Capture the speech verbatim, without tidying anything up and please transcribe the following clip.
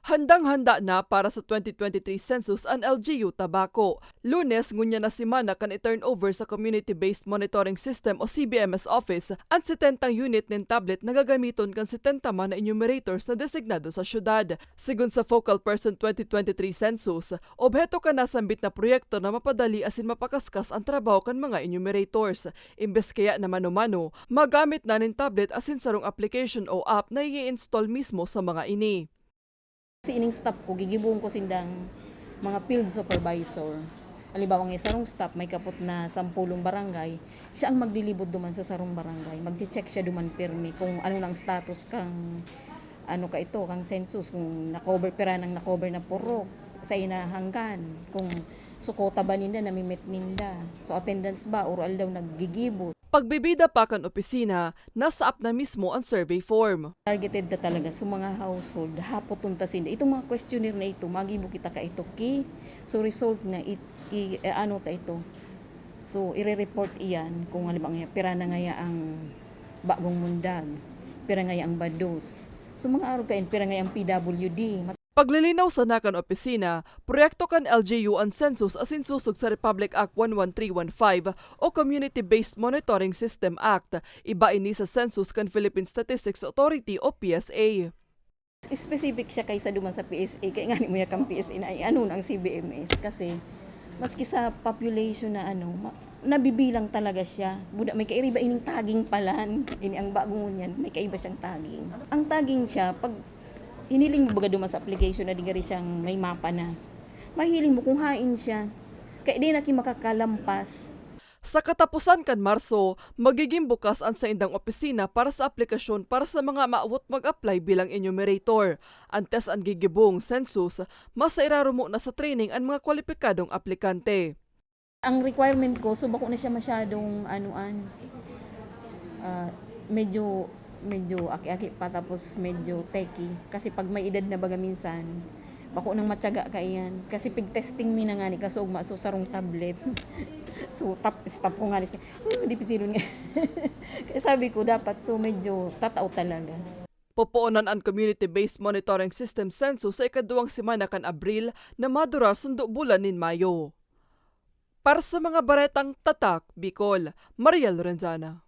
Handang-handa na para sa twenty twenty-three census an L G U Tabaco. Lunes, ngunyan na semana kan i-turnover sa Community-Based Monitoring System o C B M S office an setentang unit nin tablet na gagamiton kan setenta man na enumerators na designado sa syudad. Sigon sa Focal Person twenty twenty-three Census, obheto kan nasambit na proyekto na mapadali asin mapakaskas an trabaho kan mga enumerators. Imbes kaya na mano-mano, magamit na nin tablet asin sarong application o app na i-install mismo sa mga ini. Sining staff ko, gigibohon ko sindang mga field supervisor. Halimbawa, ang sarong staff may kapot na sampolong barangay, siya ang maglilibot duman sa sarong barangay. Magche-check siya duman pirmi kung ano na ang status kang, ano ka ito, kang census, kung na-cover, pira nang na-cover na purok sa inahanggan, kung sukota ba ninda, namimit ninda. So, attendance ba, oro-aldaw naggigibot. Pagbibida pa kan opisina, nasa app na mismo an survey form. Targeted ta talaga sa mga household, hapoton ta sinda. Itong mga questionnaire na ito, magibo kita ka ito ki. So, result nga, i, i, eh, ano ta ito? So, ire-report iyan kung halimbawa nga, pira na ngaya ang bagong mundag, pira ngaya ang bados. So, mga arog kain, pira ngaya ang P W D. Paglilinaw sana kan opisina, proyekto kan L G U an census asin sosog sa Republic Act one one three one five o Community-Based Monitoring System Act. Iba ini sa census kan Philippine Statistics Authority o P S A. Specific siya kaysa duman sa P S A, kaya nga ni mo yakang P S A na ay ano ang C B M S kasi maski sa population na ano, ma-, nabibilang talaga siya. Buda, may kairiba ining tagging palan. Ini ang bagong ngunyan, may kaiba siyang tagging. Ang tagging siya, pag hiniling mo baga duman sa application na digari siyang may mapa na, mahiling mo kung hain siya. Kaya di na ki makakalampas. Sa katapusan kan Marso, magiging bukas an saindang opisina para sa aplikasyon para sa mga maawot mag-apply bilang enumerator. Antes an gigibong census, mas sa irarumo na sa training an mga kwalipikadong aplikante. Ang requirement ko, so bako na siya masyadong, anuan, ah, medyo, medyo aki-aki pa, tapos medyo techie. Kasi pag may edad na baga minsan, bako nang matyaga kaiyan. Kasi pig-testing mi na ngani, kaso ugma, so sarong tablet. So, tap, stop ko ngani, "Uy, dipisilon nga." Kaya sabi ko, dapat, so medyo tatao talaga. Popoonan an Community-Based Monitoring System census sa ikaduwang semana kan Abril na madurar sundo bulan nin Mayo. Para sa mga baretang Tatak Bicol, Mariel Lorenzana.